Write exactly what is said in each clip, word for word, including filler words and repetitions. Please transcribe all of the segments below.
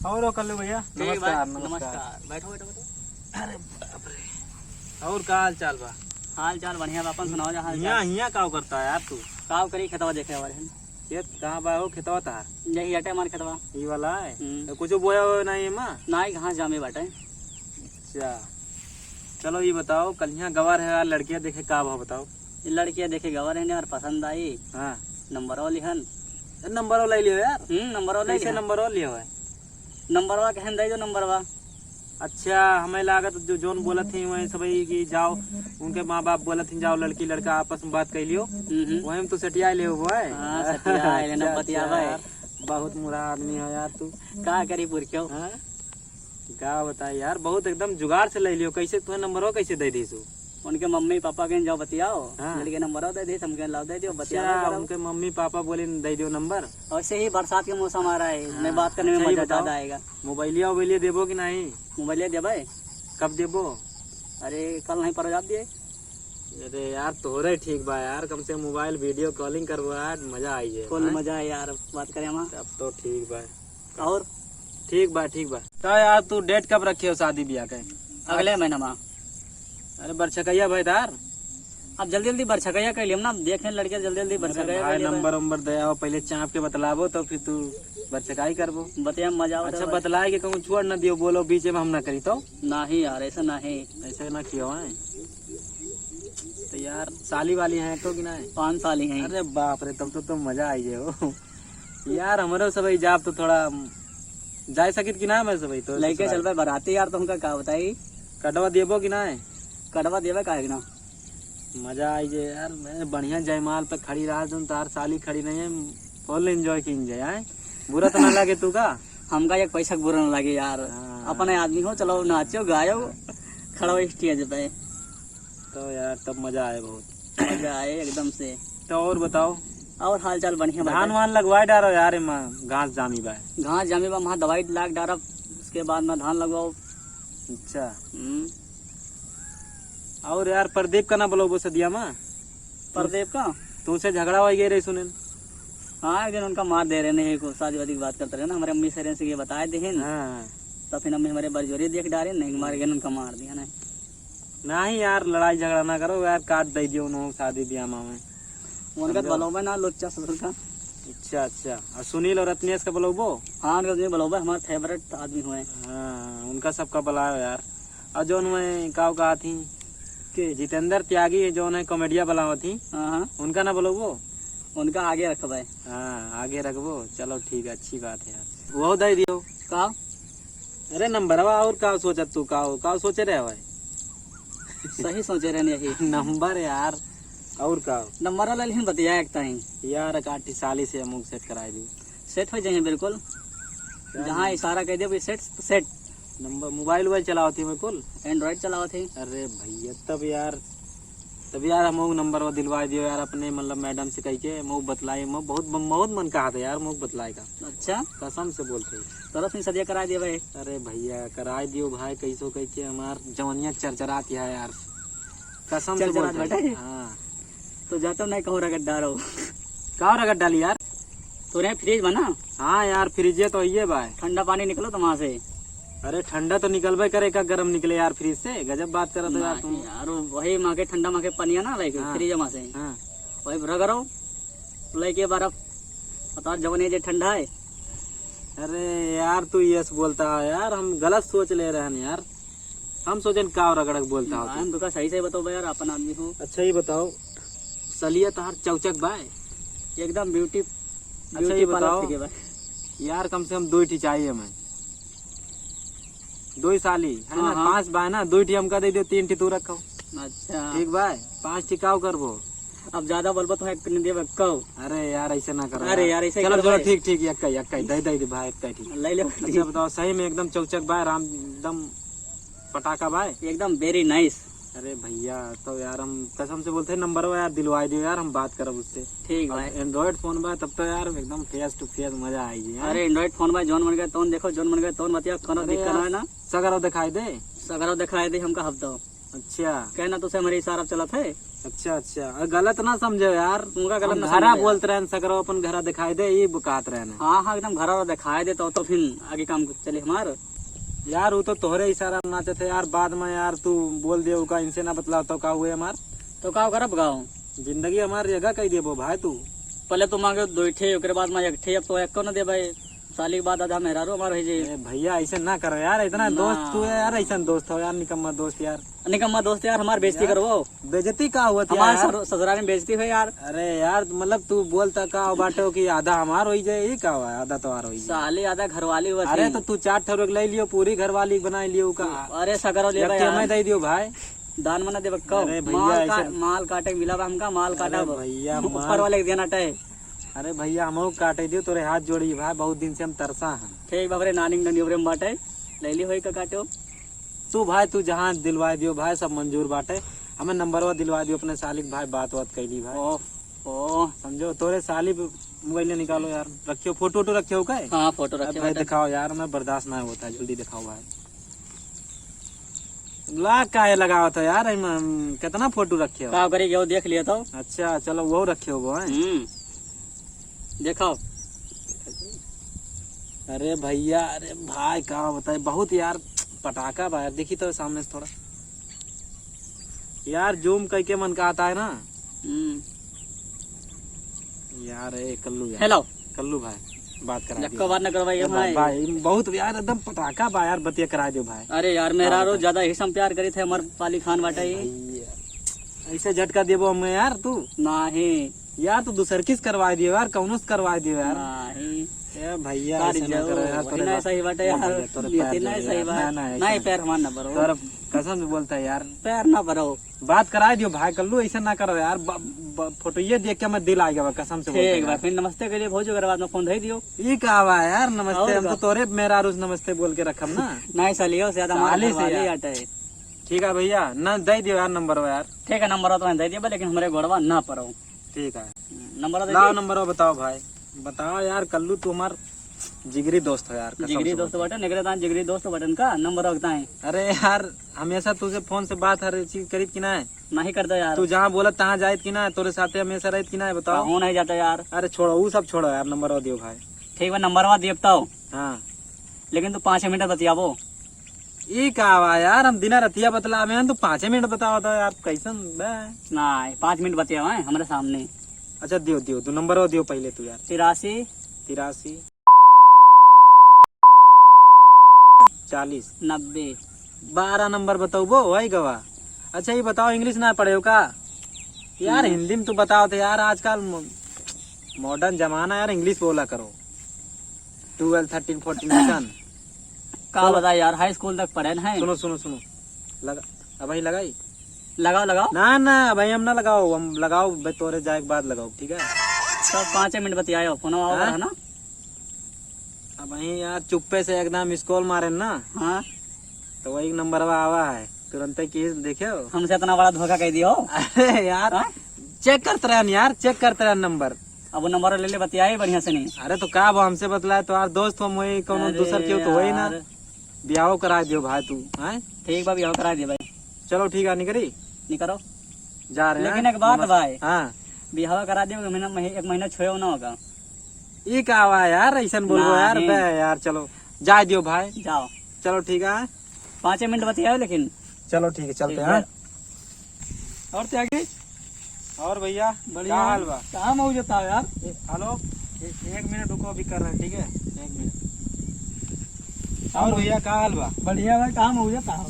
और हो कल्लू भैया? ठीक बा, नमस्कार, नमस्कार। नमस्कार। बैठो, बैठो, बैठो। अरे बाप रे। और का हाल चाल बा? हाल चाल बढ़िया बा, अपन सुनाओ जा हाल हियाँ, चाल। हियाँ का करता है यार तू? का करी, खेतवा देखे वाले हैं। खेत कहाँ बा हो खेतवा तार? यही अटे हमार खेतवा। ई वाला है? हम्म। तो कुछ बोया हुआ नहीं है माँ? ना, घास जामे बाटे। अच्छा, चलो ये बताओ, कल यहाँ गवर है यार, लड़कियाँ देखे का भाव बताओ? ये लड़कियाँ देखे गवर है यार, पसंद आई। हाँ। नंबरवा लिहन। ए, नंबरवा ले लियो यार। हम्म, नंबरवा ले कैसे लिहन। नंबरवा लियो है? नंबरवा कहन दे दो नंबरवा। अच्छा, हमें लागत जो जोन बोलत ही वही सब कि जाओ, उनके माँ बाप बोलत ही जाओ, लड़की लड़का आपस में बात कर लियो, हम्म, हम्म। वही में तो सटिया ले हो है। हाँ, सटिया ले ना अच्छा, बतिया अच्छा भाई। यार, बहुत मुरा आदमी हो यार तू। का करी पुरक्यो? हाँ? का बताई यार, बहुत एकदम जुगाड़ से ले लियो। कैसे तुम्हें नंबरवा कैसे दे दीसु? उनके मम्मी पापा के जाओ बतियाओ, हाँ। लड़के नंबरवा दे दीस, हमके लाओ दे दियो, बतियाओ अच्छा, करो। उनके मम्मी पापा बोले न दे दियो नंबर। वैसे ही बरसात के मौसम आ रहा है, हाँ, मैं बात करने में अच्छा, ये मजा बताओ, ज्यादा आएगा। मोबाइलिया वोबाइलिया देबो कि नहीं? मोबाइलिया देबे। कब देबो? अरे कल नहीं परसों आप दिए। अरे यार तोहरे ठीक बा यार, कम से कम मोबाइल वीडियो कॉलिंग करबो यार, मजा आई जाए। फुल हाँ? मजा है यार, बात करे हम। तब तो ठीक बा। और? ठीक बा, ठीक बा। तो यार तू डेट कब रखे हो शादी ब्याह के? अगले महीना में। अरे बरछकैया भाई तार। अब जल्दी जल्दी बरछकैया कर लियम ना, देखें लड़के जल्दी जल्दी अरे बरछकैया भाई, कर लियम। नंबर वंबर दे आओ, पहले चाप के बतलाबो तो फिर तू बरछकाई करबो। बतिया मजा आवत अच्छा है भाई। बतलाए के कहूँ छोड़ ना दियो, बोलो बीच में हम ना करी तो। नहीं यार, ऐसा नहीं। ऐसे ना कियो है। तो यार साली वाली हैं तो कि ना है? पाँच साली हैं। अरे बाप रे, तब तो, तो मजा आई जाए हो। यार हमरो सब जाब तो थोड़ा जाए सकित कि ना मैं सब तो लइके ससुराल। चलबे बराती यार, तुमका का बताई? कटवा देबो कि ना है? कटवा देबे काहे कि ना? मजा आई जाए यार, मैं बढ़िया जयमाल पे खड़ी रहा, तुम तार साली खड़ी नहीं है, फुल एंजॉय कीन जाए, हैं? बुरा तो ना लगे तू का? हमका एक पैसा के बुरा ना लगे यार, हाँ। अपने आदमी हो, चलो नाचो गायो, खड़ा हो स्टेज पे। तो यार तब मजा आए बहुत। मजा आए एकदम से। तो और बताओ? और हाल चाल बढ़िया धान बाटे। वान लगवाए डारो यार, एमा घास जामी बा। घास जामी बा, वहाँ दवाई लाग डारब, उसके बाद में धान लगवाओ। अच्छा। हम्म। और यार प्रदीप का ना बोलो वो सदिया मा? प्रदीप का? तुमसे झगड़ा हो गया रे सुने। हाँ, एक दिन उनका मार दे रहे नहीं को शादी वादी की बात करते रहे ना, हमारे अम्मी से ये बताए देहिन। हाँ। तो फिर अम्मी हमारे बरजोरी देख डारे नहीं, मार गए उनका मार दिया ना। नहीं यार, लड़ाई झगड़ा ना करो यार, काट दे दियो उन्होंने शादी ब्याह में। उनका समझो। बलौबा ना लोच्चा ससुर का। अच्छा, अच्छा। और सुनील और रत्नेश का बलौबो? हाँ, उनका नहीं बलौबा, हमारा फेवरेट आदमी हुए। हाँ, उनका सबका बुलाओ यार। और जो उनमें का कहा थी के? जितेंद्र त्यागी जो उन्हें कॉमेडिया बुलाओ थी, हाँ, हाँ। उनका ना बलौबो? उनका आगे रखबे। हाँ, आगे रखबो। चलो ठीक है, अच्छी बात है यार। वो दे दियो। का? अरे नंबरवा और का सोचत तू, का हो, का सोचे रहे भाई? सही सोचे रहने यही। नंबर यार, और का? नंबर वाला लेकिन बतिया एक ताई। यार काटी साली से अमुक सेट कराए दी। सेट हो जाए बिल्कुल। क्या जहाँ नहीं? इशारा कह दे सेट तो सेट। नंबर मोबाइल वोबाइल चलावत ही मैं कुल? एंड्रॉइड चलावत ही। अरे भैया तब यार, तब यार हम नंबर वो दिलवा दियो यार अपने मतलब मैडम से कह के, मैं बतलाई, मैं बहुत, बहुत मन कहा था यार मैं बतलाए का। अच्छा। कसम से बोलते ही। तोरा से सदिया कराए दिया भाई। अरे भैया कराए दियो भाई, कैसो कह के हमार जवनिया चरचरात है यार। कसम से चरचरात बोलते ही। बेटा? हाँ। तो जाता नहीं कहूँ रगड़ डारो। का रगड़ डाली यार? तोरे फ्रिज बना? हाँ यार फ्रिजे तो ये बा। ठंडा पानी निकलो तो वहाँ से। अरे ठंडा तो निकलबे करे, का गरम निकले यार फ्रिज से? गजब बात करत हो यार नहीं तुम। यार, वो वही माँ के ठंडा माँ के पनिया ना लाइके हाँ। फ्रिज माँ से। हाँ। वही रगड़ो, लाइके बर्फ। बता जवन ये जे ठंडा है। अरे यार तू यस बोलता है यार, हम गलत सोच ले रहे हैं यार। हम सोचन का रगड़क बोलता हो तू। हम तो का सही सही बताओ बा यार, अपन आदमी हो। अच्छा ये बताओ, सलिया तहार चौचक बा? एकदम ब्यूटी, अच्छा, ब्यूटी ये पार्लर बताओ, सीखे बा। यार, कम से कम दो ठी चाहिए हमें। दो ही साली, है हाँ, ना? हाँ। पाँच बा ना, दो ठी हमका दे दियो, तीन ठी तू रखो। अच्छा। ठीक बा, पाँच ठी काव करबो? अब ज्यादा बोलबो तो एक नहीं देबे, कहो। अरे यार, ऐसे ना करो अरे यार। यार, ऐसे चलो, करो चलो, भाई। ठीक, ठीक, यक्का, यक्का, दे, दे, दे भाई, यक्का, ठीक। ले लो। अच्छा बताओ, सही में एकदम चौचक बा, राम, एकदम पटाखा बा? एकदम very nice। अरे भैया, तो यार हम कसम से बोलते हैं, नंबर यार दिलवा दियो यार, हम बात करब उससे। ठीक और भाई। Android फोन बा, तब तो यार एकदम face to face मजा आएगी, हाँ? अरे Android फोन बा, जौन मन गए तौन देखो, जौन मन गए तौन बतिया, कोनो अरे दिक्कत यार, ना है ना? सगरो दिखाई दे। सगरो दिखाई दे हमका हफ्ता। अच्छा। कहना तो से हमरे इशारा चलत है। अच्छा, अच्छा। अरे गलत ना समझो यार। तुमका गलत हम ना घरा समझो यार। बोलत रहन, सकरो अपन घरा दिखाई दे, ई कहत रहन। हाँ, हाँ, एकदम घरा दिखाई दे तो, तो फिर आगे काम चले हमार। यार, वो तो तोहरे इशारा नाचत है यार, बाद में यार तू बोल दे उका, इनसे ना बतलाओ तो का हुए हमार? तो का करब गाँव? जिंदगी हमार जगह कह देबो भाई तू। पहले तो मांगे दो ठे, ओकरे बाद में एक ठे, अब तो एको न देबे। साली के बाद आधा मेहरारू हमार हो जाई। ए भैया, ऐसे ना करो यार, इतना ना। दोस्त तू है यार, ऐसा दोस्त हो यार, निकम्मा दोस्त यार। निकम्मा दोस्त यार, हमार बेइज्जती यार, करबो। बेइज्जती का हुआ था हमार यार? सर-, ससुराल में बेइज्जती हो यार। अरे यार, मतलब तू बोलता का बाटे हो कि आधा हमार होई जाए, ये का हुआ? आधा तोहार होई जाए। साली आधा घरवाली हुआ अरे थी। तो तू चार ठो ले लियो, पूरी घरवाली बना लियो का। अरे सकरो ले जब भाई कि हमें यार। दे दियो भाई। दान मना देबे कहो। अरे भैया, माल का-, ऐसे माल काटे के मिला बा हमका, माल अरे काटा बा। भैया, ऊपर माल वाले के देना टाए। अरे भैया, हमहू काटे दियो, तोरे हाथ जोड़ी भाई, बहुत दिन से हम तरसा हैं। ठीक बा, हमरे नानी के ननी ओकरे में बाटे, ले ली होई का काटो। तू भाई, तू जहाँ दिलवा दियो भाई, सब मंजूर बाटे। हमें नंबरवा दिलवा दियो अपने साली के भाई, बात वात कैली भाई। ओह, ओह। समझो, तोरे साली पे मोबाइल निकालो यार, रखियो, फोटो वोटो रखियो का? हाँ, फोटो अरे रखियो भाई, बाटे। दिखाओ यार, हमें बर्दाश्त ना होता है, जल्दी दिखाओ भाई। ला काहे लगावत हो यार, एमे हम कितना फोटो रखे हो? का करी, केहू देख लिया तो। अच्छा, चलो, वो रखे हो, हैं? हम्म। देखाओ। अरे भैया, अरे भाई, का बताए, बहुत यार पटाखा बा यार, देखी तो सामने से थोड़ा। यार, जूम करके मन का आता है ना। हम्म। यार, ए, कल्लू यार। हेलो। कल्लू भाई, बात करा जक्को दियो। बात न करवाइए ए, भाई। भाई, बहुत यार, एकदम पटाखा बा यार, बतिया करा दियो भाई। अरे यार, मेहरारू ज्यादा ही सम प्यार करी थे, हमार पाली खान बाटे ही। भैया, ऐसे झटका देबो हमें यार तू। नाही। यार, तू दूसर किस करवा दियो यार, कौनो से करवा दियो यार। नाही। ए भैया, सारी ऐसे ना जाओ, करो यार, वही तोरे ना बा-, सही बाटे ए यार। भैया, तोरे ये पैर तो ना जोड़े सही यार। बात। ना, ना, ऐसे नहीं, ना। पैर हमार ना पड़ो। तोर कसम से बोलता है यार। पैर ना पड़ो। बात कराए दियो भाई कल्लू, ऐसे ना करो यार। ब-, ब-, फोटो ये देख के मैं दिल आ गया बा, कसम से बोलते ठीक हैं बा, यार। फिर नमस्ते के लिए भौजी, ओकरे बाद में फोन धई दियो। ई का बा यार, नमस्ते, और हम का? तो तोरे मेहरारू से नमस्ते बोल के रखम ना। नहीं सालियो से ज्यादा हमारे साली से घरवाली यार। आटे है। ठीक है भैया, ना दे दियो यार नंबर यार। ठीक है, नंबर तो दे दियो, लेकिन हमारे गोड़वा ना पड़ो। ठीक है। नंबर दे लाओ दियो। नंबर बताओ भाई, बताओ यार, कल्लू तू हमार जिगरी दोस्त हो यार, कसम जिगरी से दोस्त बोलते हैं। बटन, एकरे तान जिगरी दोस्त बटन का नंबर रखता है। अरे यार, हमेशा तुझे फोन से बात हर चीज करीत कि ना है? नहीं करता यार। तू जहाँ बोलत तहाँ जाइत कि ना है? तोरे साथे हमेशा रहित कि ना है? बताओ। कहूँ नहीं जाता यार। अरे छोड़ो, वो सब छोड़ो यार, नंबर दियो भाई। ठीक बा, नंबरवा देब तो। हाँ। लेकिन तू पाँच मिनट बतियाबो। ई का बा यार, हम दिना रतिया बतलावे हैं, तू पाँचे मिनट बताओ तो यार, कैसन बे? नहीं, पाँच मिनट बतियावा है हमारे सामने। अच्छा दियो, दियो, तू नंबरवा दियो पहले तू यार। तिरासी। तिरासी। चालीस। नब्बे। बारह नंबर बतौबो, वही गवा। अच्छा, ये बताओ, इंग्लिश ना पढ़े हो का? यार, हम्म। हिंदी में तो बताओ तो यार, आजकल म-, मॉडर्न जमाना यार, इंग्लिश बोला करो। ट्वेल्व, थर्टीन, फोर्टीन, किसान। का चलो। बताए यार, हाई स्कूल तक पढ़े न है। सुनो, सुनो, सुनो। लगा, अबही लगाई? लगाओ, लगाओ। ना, ना, अबही हम ना लगाओ, हम लगाओ, बे तोरे जाए के बाद लगाओ, ठीक है? सब पाँचे मिनट बतियाओ, फोन आओ हाँ? है ना? अबही यार चुप्पे से एकदम मिस कॉल मारे ना। हाँ। तो वही नंबरवा आवा है, तुरंते किस देखे हो? हमसे इतना बड़ा धोखा कह दियो। अरे यार, हाँ? चेक करते रहन यार, चेक करते रहन नंबर। अब वो नंबर ले ले, बतियाई बढ़िया से नहीं। अरे तो का वो हमसे बतलाए, तो यार दोस्त हम वही, कौनो अरे दूसर केहू तो होई ना। यार। बियाहो करा दियो भाई तू, हैं? ठीक बा, बियाहो करा दियो भाई। चलो ठीक है, निकरी? निकरो। जा रहे हैं। लेकिन एक बात नमस-, भाई। हाँ। बियाहो करा दियो, एक महीना, मही-, एक महीना छोयो ना होगा। ई का बा यार, ऐसन बोलबो ना यार, ही। बे यार, चलो। जाए दियो भाई। जाओ। चलो ठीक है। पाँचे मिनट बतियाओ लेकिन। चलो ठीक है, चलते ठीक हैं। है। और त्यागी? और भैया, बढ़िया। का हाल बा? कहाँ मऊ जाता है यार? ए, हेलो, ए, एक मिनट रुको, अभी कर रहे हैं, ठीक है? एक मिनट। और भैया, का हाल बा? बढ़िया भाई, कहाँ मऊ जाता है?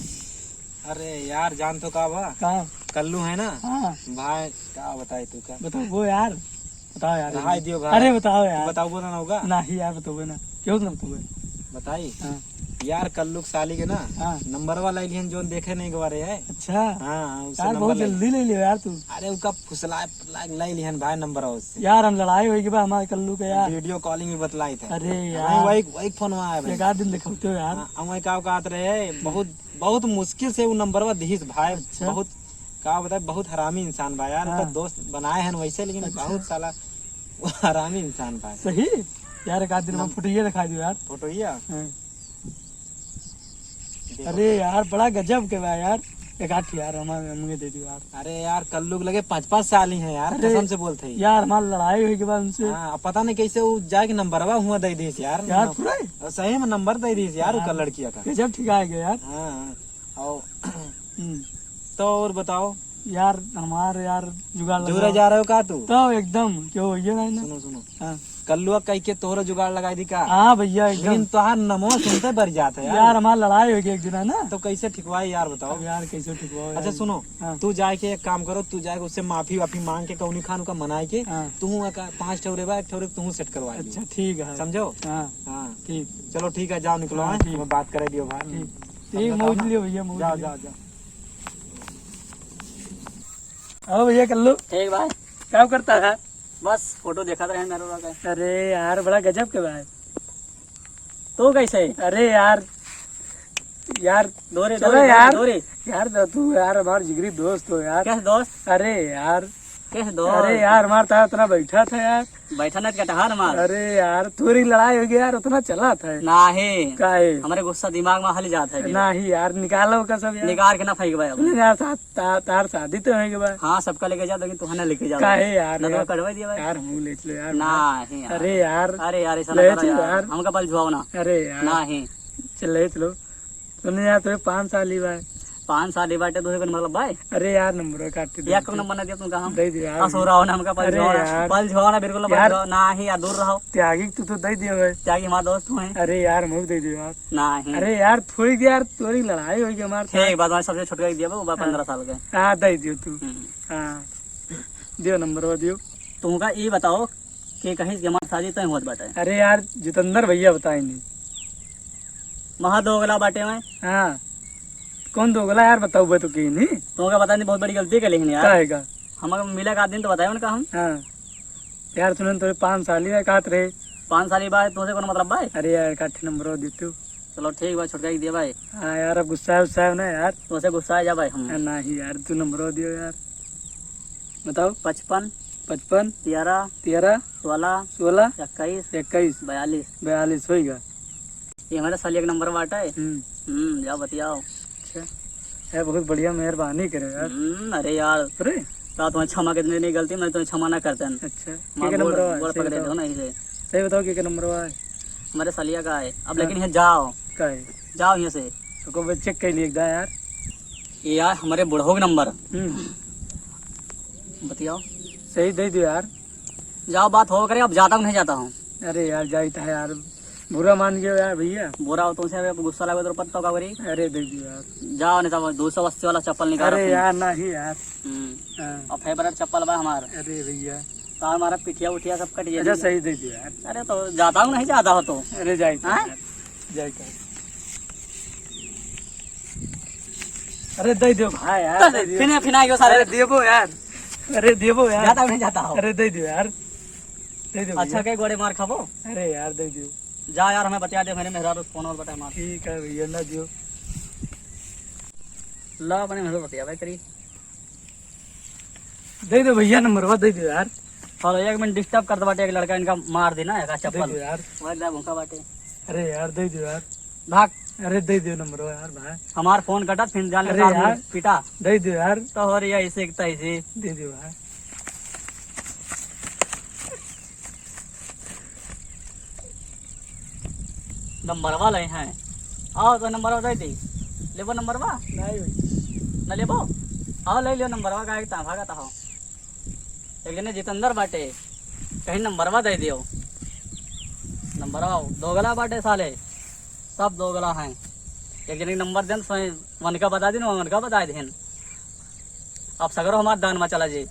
अरे यार, जान तो का बा? कहाँ? कल्लू है ना? हाँ। भाई, का बताई तू का? बताओ वो यार। बताओ यार। रहाई दियो भाई। अरे बताओ यार। बताओ, बोला ना होगा? नहीं यार, बताओ ना। क्यों ना बताओ? बताई? हाँ। यार, कल्लू के साली के ना, हाँ। नंबरवा लाइल हन, जोन देखे नहीं गवा रहे है। अच्छा। हाँ, उससे यार, नंबर बहुत लाइल। जल्दी ले लियो यार तू। अरे, उका फुसला, लाइल हन भाई नंबरवा उससे। यार, हम लड़ाई होई के बा हमारे कल्लू के यार। वीडियो कॉलिंग भी बतलाई थे। अरे हमें यार। वही, वही फोन आया भाई। एक आध दिन दिखाते हो यार। हाँ, हम वही का कहत रहे, बहुत बहुत मुश्किल से उ नंबरवा दिहिस भाई। अच्छा। बहुत, का बताए, बहुत हरामी इंसान बा यार। हाँ। उनका दोस्त बनाए हैं वैसे, लेकिन अच्छा। बहुत साला वो हरामी इंसान बा। सही? यार, एक आध दिन में नम- फोटो ये दिखा दियो यार। फोटो ये? हाँ। देखो। अरे यार, बड़ा गजब के बा यार। एक आध यार, हमारे, हमें दे दियो यार। अरे यार, कल्लू के लगे पाँच पाँच साल ही हैं यार, अरे कसम से बोलते हैं। यार, हमार लड़ाई होई के बाद उनसे। हाँ, अब पता नहीं कैसे वो जाके नंबरवा हुआ दे दीस यार। यार, पूरा ही? सही में नंबर दे दीस यार, यार, ओकर लड़किया का। गजब ठिकाए गए यार। हाँ, हाँ। और हम्म। तो और बताओ यार, हमार यार जुगाड़ जुरे लगा। जा रहे हो का तू? तो एकदम, क्यों, ये नहीं ना? सुनो, सुनो। हाँ। कल्लुआ कह के तोहरा जुगाड़ लगाई दी का? हाँ भैया, एकदम। लेकिन तोहार नमो सुनते बर जात है यार। यार, हमार लड़ाई हो गई एक दिन, है ना? तो कैसे ठिकवाई यार, बताओ। अब यार, कैसे ठिकवाओ अच्छा, यार? सुनो, हाँ। तू जाके एक काम करो, तू जाके उससे माफी वाफी मांग के कौनी खान का मनाए के, हाँ। तू एक पाँच ठौरे बा, एक ठौरे तू सेट करवा दियो। अच्छा, ठीक है। समझो? हाँ। हाँ। ठीक। चलो, ठीक है, जाओ, निकलो, हाँ, हैं? ठीक। मैं बात करे दियो बाहर। ठीक। ठीक, अपना मौज काम लियो भैया, मौज जाओ, लियो। जाओ, जाओ। आओ भैया, कल्लू। ठीक भाई। क्या करता है? बस फोटो देखत रहे मेरे लोग के। अरे यार, बड़ा गजब के भाई। तू कैसे? अरे यार, यार, दोरे, चलो दोरे, यार। दोरे। यार, तो तू यार हमार जिगरी दोस्त हो यार। कैसे दोस्त? अरे यार। कैसे दोस्त? अरे यार, हमार तो इतना बैठा था यार। बैठा ना, कटहा ना मार। अरे यार, थोड़ी लड़ाई हो गई यार, उतना चला था। नाही। काहे? हमारे गुस्सा दिमाग में हल जात है। नाही यार, निकालो का सब यार। निकाल के ना फेंक भाई अब। सुन यार, साथ ता-, तार शादी तो होई के बा। हाँ, सबका लेके जाओ, लेकिन तुहने लेके जाओ। काहे यार, नजर यार? कटवा दिया भाई। यार, हम ले चलो यार। नाही यार। अरे यार। अरे यार, ऐसा ना ले करो चलो यार। यार। हमका बल झुआओ ना। अरे यार। नाही। चल, ले चलो। सुन यार, तोरे पाँच साल ही बा। पाँच साल ही बाटे, दूसरे को मतलब भाई। अरे यार, नंबर काट दे। यार, कौन नंबर ना दिया तुमका हम? दे दिया यार। असुरा हो ना, हमका बल अरे झुआओ ना। यार। बल झुआओ ना, बिल्कुल बल यार। झुआओ। नाही यार, दूर रहो। त्यागी, तू तो दे दियो भाई। त्यागी हमारा दोस्त हुए। अरे यार, मुझे दे दियो यार। नाही। अरे यार, थोड़ी देर तोरी लड़ाई होई गई हमार साथ। ठीक बात, मैं सबसे छोटका ही दिया बा, वो बा हाँ। पन्द्रह साल के। हाँ, दे दियो तू। हम्म। हाँ। दियो नंबर, वो दियो। तुमका ई बताओ कि कहीं से हमार शादी तय होत बाटे? अरे यार, जितेंद्र भैया बताए नहीं। महा दोगला बाटे में। हाँ। कौन दोगला यार, बताओ बे तो की नहीं? तुमका बता नहीं, बहुत बड़ी गलती कर लेकिन यार। काहे का? हमारे मिले का दिन तो बताए उनका हम। हाँ। यार, सुनन तोरे पाँच साल ही कहत रहे। पाँच साल ही बाद तुमसे कोनो मतलब बा? अरे यार, काठी नंबर दे तू। चलो ठीक बा, छोटका के दिया भाई। हाँ यार, अब गुस्सा उस्सा है ना यार। तुमसे गुस्सा आ जा भाई हम। हाँ, नाही यार, तू नंबर दियो यार। बताओ। पचपन। पचपन। तेरह। तेरह। सोलह। सोलह। इक्कीस। इक्कीस। बयालीस। बयालीस होइगा। ये हमारे सालिया के नंबर बाटा है। हम्म। हम्म, जाओ बतियाओ। अच्छा। है, बहुत बढ़िया, मेहरबानी करे यार। हम्म, अरे यार। अरे। रात में क्षमा कितनी नहीं गलती, मैं तुम्हें क्षमा ना करते हैं। अच्छा। माँ के नंबर गोड़, है? गोड़ सही पकड़े बताओ। दो ना इसे। सही बताओ, के के नंबर है? हमारे सालिया का है। अब हाँ। लेकिन ये जाओ। का है? जाओ यहाँ से। उसको बस चेक कर लिए एक दां यार। ये यार, हमारे बुढ़ऊ के नंबर। हम्म। बतियाओ। सही दे दियो यार। जाओ, बात हो करे, अब जाता हूँ, नहीं जाता हूँ। अरे यार, जाइत है यार, बुरा मान गयो यार भैया। बुरा हो तुमसे, अब गुस्सा लगे तो पत्ता का करी। अरे दे दियो यार। जाओ, नहीं तो दो सौ अस्सी वाला चप्पल निकालो अरे तुम। यार, नहीं यार। हम्म। हाँ। और फेवरेट चप्पल बा हमार। अरे भैया। तो हमारा पिठिया उठिया सब कट जाए। अच्छा, सही दे दियो यार। अरे तो जाता हूँ, नहीं जाता हो तो। अरे जाइत है हाँ? यार, जाइत है। अरे दे दियो भाई यार, तो दे दियो। फिर, फिर आइयो सारे। अरे देबो यार, अरे देबो यार। जाता हूँ, नहीं जाता हो। अरे दे दियो यार। दे दो अच्छा, भैया। कई गोड़े मार खाबो? अरे यार, दे दियो। जा यार, हमें बतिया दे, मेरे मेहरारू फोन और बता मार। ठीक है भैया, ना दियो। ला, अपने मेहरारू बतिया भाई करी। दे दो भैया, नंबरवा दे दो यार। हेलो, एक मिनट, डिस्टर्ब कर दो बाटे, एक लड़का इनका मार देना है, दे चप्पल। दो यार। वह जा भूखा बाटे। अरे यार, दे दो यार। भाग। अरे, दे दियो नंबरवा यार, भाई। हमार फोन कटत, फिर जान ले अरे साथ में यार। पीटा। दे दियो यार। तो हो रही है इसे, एक तो इसे। दे दियो भाई। नंबरवा ले हैं। आओ तो नंबरवा दे दे। लेबो नंबरवा? नहीं भाई। न लेबो? आओ ले लियो नंबरवा, काहे के ता भागत हो? एक जने जितेंद्र बाटे, कहीं नंबरवा दे दियो। नंबरवा दोगला बाटे साले, सब दोगला हैं। एक जने के नंबर देन, सोए वनका बता दिन, वनका बता दिन। अब सगरो हमार दान में चला जे।